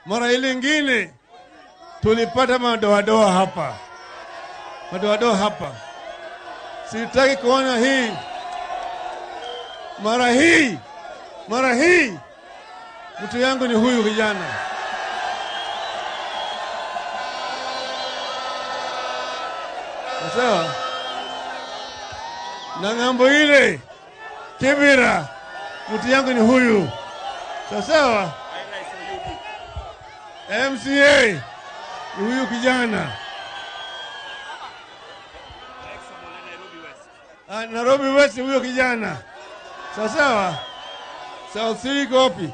Mara ile ingine tulipata madoadoa hapa, madoadoa hapa. Sitaki kuona hii mara hii, mara hii mtu yangu ni huyu kijana. Sawa? Na ng'ambo ile Kibira, mtu yangu ni huyu. Sawa sawa? MCA ni huyu kijana. Nairobi West huyo kijana. Sawa sawa? South C iko wapi?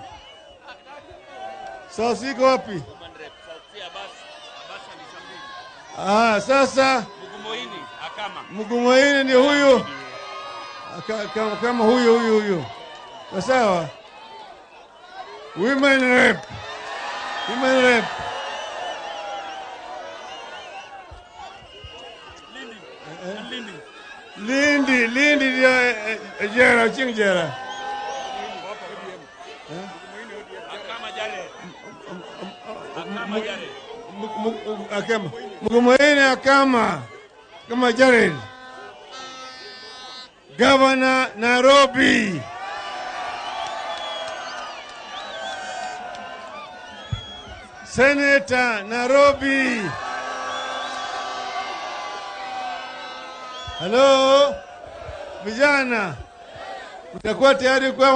South C iko wapi? Sasa Mugumoini Akama. Mugumoini ni huyu. Kama huyu huyu huyu. Sawa sawa? Women rep. Women rep. Lindi. Lindi, Lindi ndio Jera, Ching Jera. Akama Jare. Akama Jare. Akama. Mugumoini Akama. Kama Jared. Governor Nairobi. Senator Nairobi. Hello, vijana, mtakuwa tayari kwa